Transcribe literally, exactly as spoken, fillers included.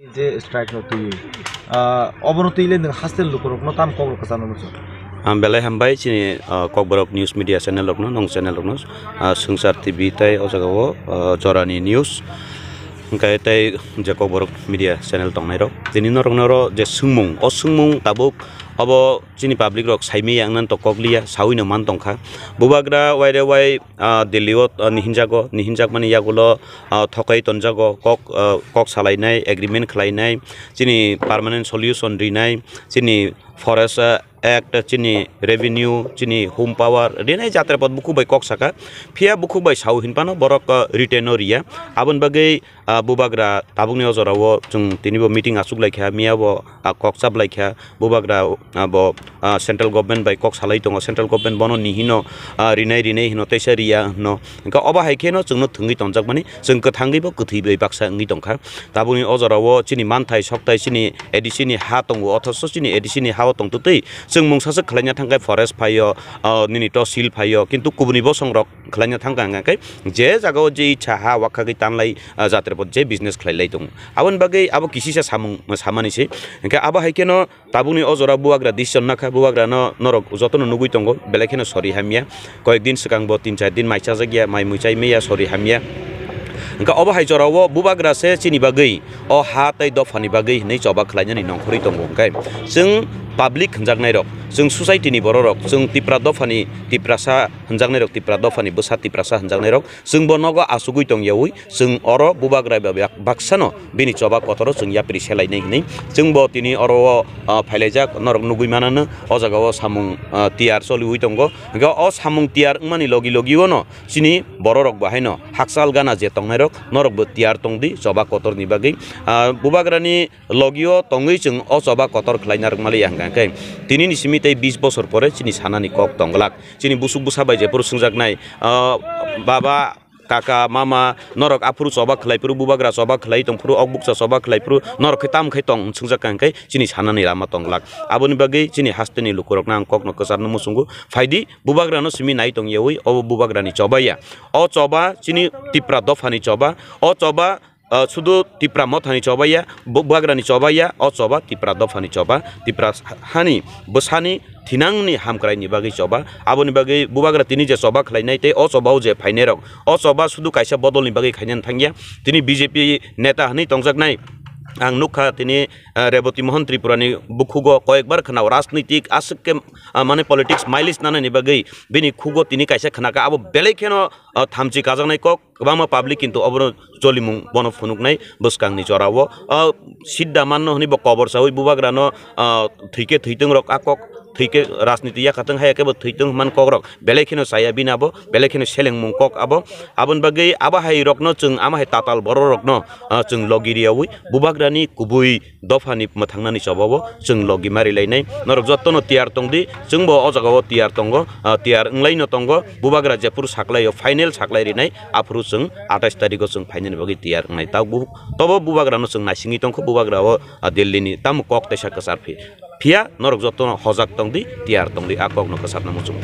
Je strike no twi, ah, obono twi le nwng hostel lukurokno tam kok rok kwchangno muchung. Ah, belai hambai chini, ah, Kokborok News Media channel rokno, nong channel rokno, ah, Swngchar T V tei o jaga o, ah, Jorani News, hwnkhe tei je Kokborok Media channel tongnai rok. Tini norok noro je swngmung, o swngmung tabuk obo chini public rok saimaya wngna to kok liya, saui no man tongkha. Bubagra waire wai, ah, Delhi o, ah, nihinjago, nihinjakmani yagulo, ah, thokai tonjago, kok, ah, kok salainai, agreement khlainai, chini permanent solution rinai, chini forest, ah, act, chini revenue, chini home power rinai jatra pod bukhuk bai kok saka, phiya bukhuk bai sau hinphano borok, ah, written o riya. Aboni bagwi, ah, bubagra tabukni o jorao chwng tinibo meeting achuk laikha, miyabo, ah, kok chap laikha, bubagra, ah, bo, ah, central government bai kok salai tongo, central government bono ni hino, ah, rinai rinai hino, teisa riya hino. Hwnkhe obo hai kheno chwngno thwngwi tonjakmani, chwng kwthangwibo kwthwi bai baksa wngwi tongkha. Tabukni o jorao chini manthai sokthai chini A D C ni ha tongo, othoso chini A D C ni ha o tongtwtwi chwng mungsaswk khlaina thangkhe forest phaio, ah, nini tosil phaio, kintu kubuni bosongrok khlaina thangkha hwnkhe je jagao je icha ha wakhagwi tanlai, ah, jatra pod je business khlailai tongo. Aboni bagwi abo kisisa samung samani se. Hwnkhe abo hai kheno tabukni o jora bubagra decision nakha, bubagrano norok jotono nugwi tongo, belai kheno sori hamya. Koyek din swkang bo tin char din mai chajak ya, mai mui chai maya, sori hamya. Hwnkhe obo hai jorao bubagra se chini bagwi o ha tei dophani bagwi hinwi choba khlainani nongkhorwi tongo. Hwnkhe chwng public hwnjaknairok, chwng society ni bororok, chwng Tipra dophani Tiprasa hwnjaknairok, Tipra dophani bwsa Tiprasa hwnjaknairok, chwngbo nogo achugwi tongyaui, chwng oro bubagra bai bak-, baksano bini choba kotoro chwng yapri selainai hinwi. Chwngbo tini oro o, ah, phailaijak, norok nugwi manano, o jagao samung, ah, tiyar choliui tongo. Hwnkhe o samung tiyar wngmani logi logi ono chini bororok bo haino hakchal gana je tongnairok, norokbo tiyar tongdi choba kotorni bagwi. Ah, bubagrani logio tongwi chwng o choba kotor khlaina rwkmaliya hwnkha khe, tinini simi tei bis bosor pore chini sanani kok tongglak. Chini busuk bwsa bai jephuru swngjaknai, ah, baba, kaka, mama, norok aphuru choba khlai phuru, bubagra choba khlai tong phuru, ok bukcha choba khlai phuru, norok khe tam khai tong hwn swngjak kha hwnkhe chini sanani lama tong glak. Aboni bagwi chini hasteni lukurokno ang kokno kwcharno muchungo, phaidi bubagrano simi nai tong yaui, obo bubagrani choba ya. O choba chini Tipra dophani choba, o choba, ah, sudu Tipra mothani choba ya, bu-, bubagrani choba ya, o choba Tipra dophani choba, Tipra hani bwsani thinangni hamkraini bagwi choba. Aboni bagwi bubagra tini je choba khlainai tei o chobao je phainairok, o choba sudu kaisa bodolni bagwi khainani thangya. Tini B J P neta hwnwi tongjaknai ang nukha, tini, ah, Reboti Mohon Tripurani bukhugo koyekbar khwnao rajnitik aswk khe, ah, mane politics mileage nanani bagwi bini khugo tini kaisa khnakha, abo belai kheno, ah, thamchi kajaknai kok. Kwbangma public kintu obono cholimung bono phunuknai bwskangni jorao. O sidda manno hwnwi bo kobor chaui bubagrano, ah, thwikhe thwitung rok a kok, thwikhe rajniti yakhatung hayakhe bo thwitung hwnman kokrok belai kheno chaya bini abo, belai kheno selengmung kok abo. Aboni bagwi abo hai rokno chwng ama hai tatal borok rokno, ah, chwng logi riyaui bubagrani kubui dophani mwthangnani chobao chwng logi mari lainai. Norok jotono tiyar tongdi, chwngbo o jagao tiyar tongo, ah, tiyar wnglaino tongo. Bubagra jephuru saklaio, final saklai rinai, aphuru chwng atais tarikgo chwng phainani bagwi tiyar wngnai. Tabuk tobo bubagrano chwng naisingwi tongkha, bubagrao, ah, Delhini tamo kok teisa kwchar phi. Phiya norok jotono hojak tongdi, tiyar tongdi, a kokno kwcharno muchung.